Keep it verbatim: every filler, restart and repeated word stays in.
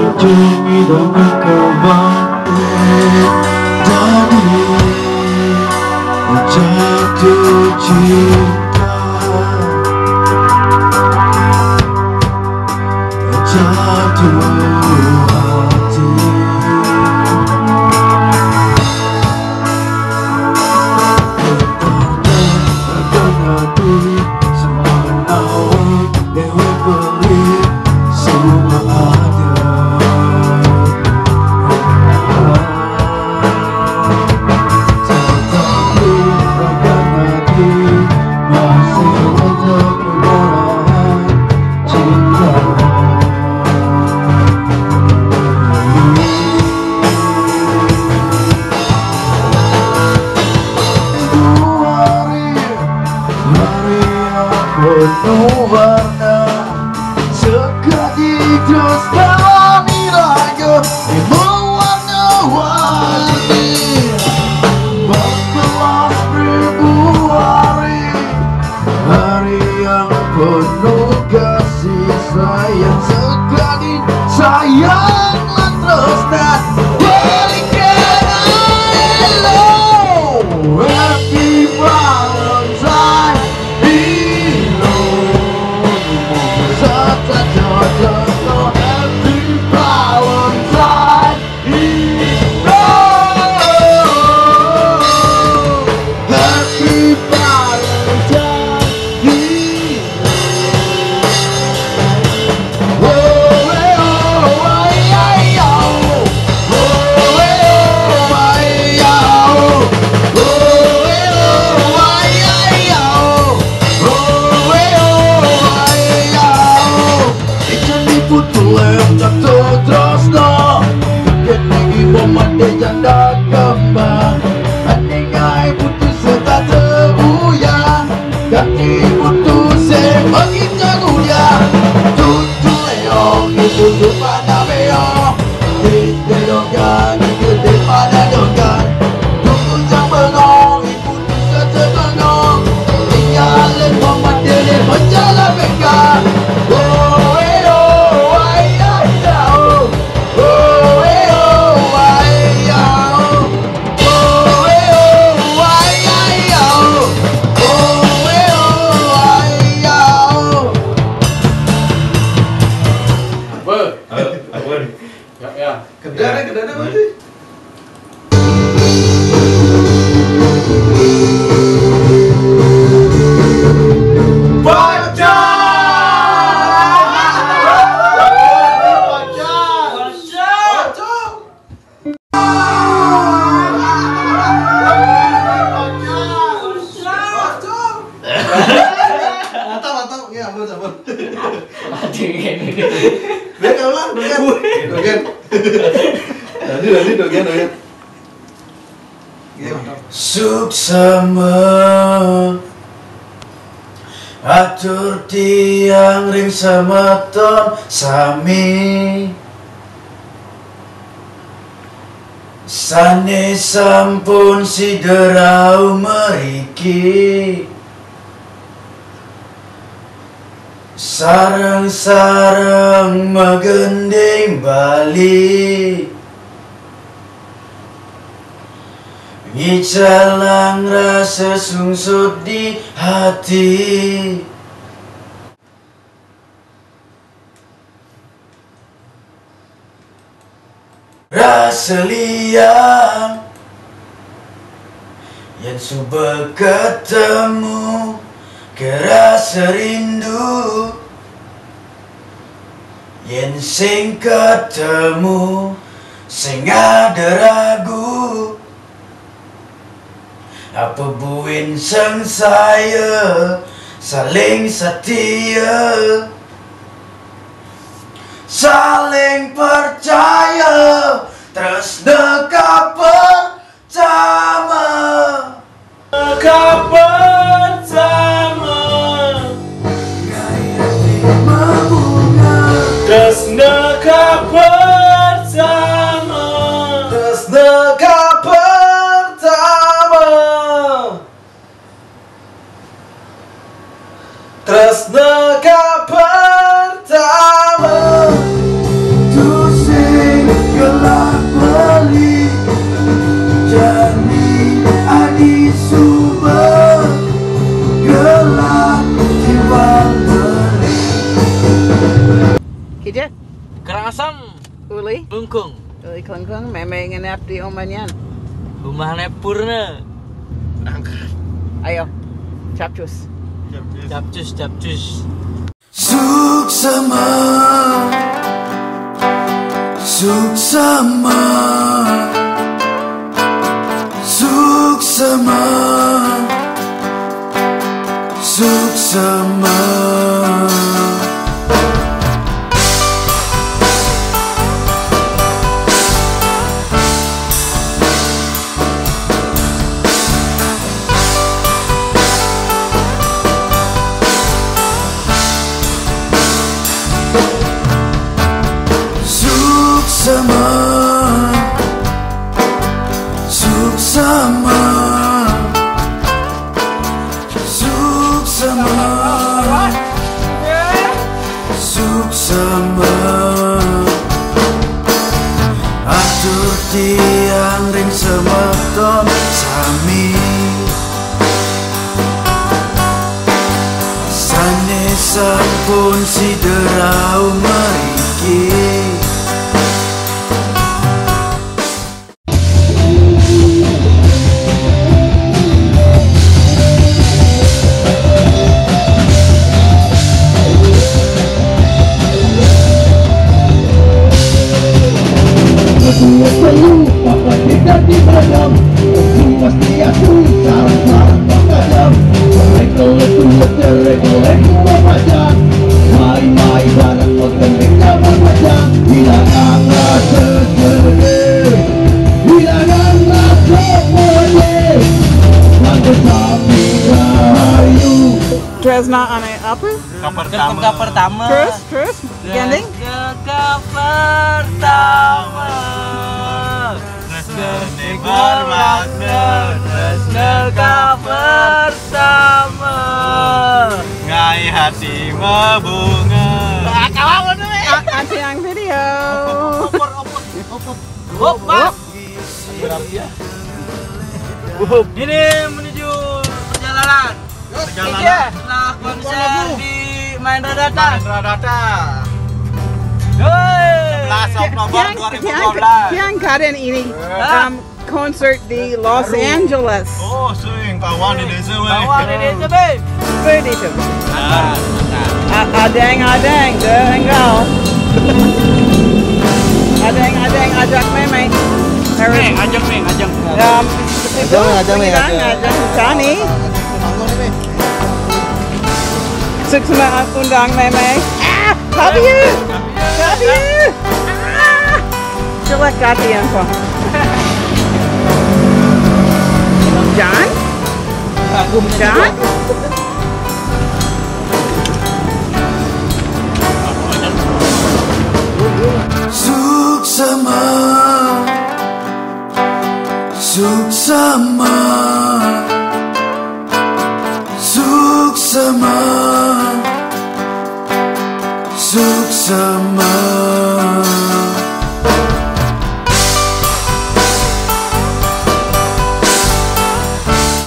Janji dengan kembang tadi jatuh cinta, jatuh hati. Tertata dengan hati semua nawa dewa beri semua ada. Tetapi dengan hati masih banyak kegarahan cinta. Hari, hari yang penuh warna, sekali terus kami raga mewarna-warni. Berkelas ribu hari, hari yang penuh kasih sayang, sekali sayang lantas dan berikan. Hello, happy Valentine. Hello, happy Valentine. Happy Valentine. Ikan diputul lem tak terus no. Kena ibu mati janda kembang. Aning ai putus serta tebuya. Kaki putus se bagi jaguya. Tutu leong ibu tu pada beong. Di leong kaki gede pada dogan. Tutu jang bengong. Apa? Apa? Apa? Ya, ya. Kedana, kedana berarti. Mantap, mantap. Ya, ampun, ampun. Aduh, kayak gini. Baik, ulang, dogen. Dogen. Lanjut, lanjut, dogen, dogen. Suksma atur tiang ring semeton sami. Sane sampun sida rauh mriki. Sareng-sareng magending bali. Ngicalang rasa sungsut di hati. Rasa liang yen suba ketemu, kerasa rindu yen sing ketemu, sing ada ragu. Apa buin sengsaya, saling setia, saling percaya, tresna ka pertama. Ka pertama. Tresna ka pertama. Tresna ka pertama. Tresna ka pertama. Tusing Karangasem. Uli. Klungkung. Uli Klungkung, mémé ngenep di omah nyan. Omahna Purna. Ayo. Capcus. Capcus, capcus. Suksema, suksema, suksema, suksema. Suksema, suksema, suksema, suksema. Atur tiang ring semeton sami. Sané sampun sida rauh mriki. Kedua perlu pakai kita di badan. Pasti aku sarang-sarang pakadam. Mereka letu leterek oleh dua pacar. Mai-mai barang oten mereka berpacar. Bilangan rasa sedih. Bilangan rasa pedih. Ada sapi rahayu. Tresna ane apa? Ka pertama. Ka pertama. Terus, terus, gandeng. Ka pertama. Tresna bermakna, tresna ka pertama. Ngai hati mabunga. Ah, kawan tu, eh. Ah, ada yang video. Opor, opor, opor. Hop, hop. Ini menuju perjalanan. Perjalanan. Iya. Setelah konser di Mahendra Data. Mahendra Data. Yoi. Sebelas Oktober dua ribu dua belas. Yang karen ini, um, concert di Los Angeles. Oh, sing kawan di desa, weh. Kawan di desa, weh. Weh, di desa. Ah, adeng, adeng, deh, enggau. Adeng, adeng, ajak mémé. Harus. Nih, ajak nih, ajak. Um, ajak, ajak, ajak. Ajak Sani. Suksema undang mémé. Ah, love you. Love you. Ah. Jelek hati yang kok. John? John? Suksema, suksema, suksema, suksema.